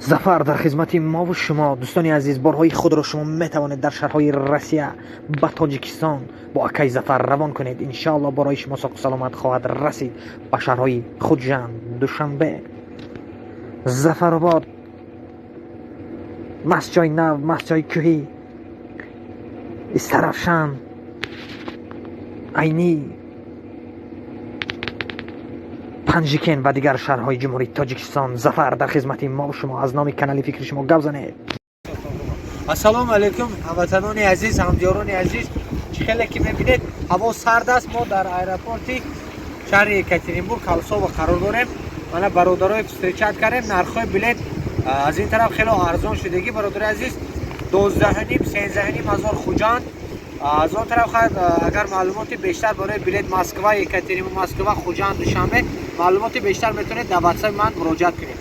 Зафар дар хизмати мову шумо. Дӯстони азиз, борҳои худро шумо метавонед дар шаҳрҳои Россия ба Тоҷикистон бо акаи Зафар равон кунед. Иншоалло, борҳои шумо соғу саломат хоҳад расид ба шаҳрҳои Хуҷанд, Душанбе, Зафаробод, Мастчои Нав, Мастчои Кӯҳӣ, Истаравшан, Айнӣ, Панҷикент ва дигар шаҳрҳои Ҷумҳурии Тоҷикистон. Зафар дар хизмати мо шумо. Аз номи канали фикри шумо гап занед. Ассалому алайкум, ҳамватанони азиз, ҳамдиёрони азиз. Чӣ хеле ки мебинед, ҳаво сард аст. Мо дар аэропорти шаҳри Екатеринбург, Колесово, қарор дорем. Мана, бародарои встречать кардем. Нархҳои билет аз ин тараф хеле арзон шудагӣ, бародари азиз: 12,5, 13,5 ҳазор Хуҷанд. Аз он тараф, агар маълумоти бештар барои билет Москва, Екатеринбург, Москва, Хуҷанд, Душанбе, маълумоти бештар метавонед дар ватсапи ман муроҷиат кунед.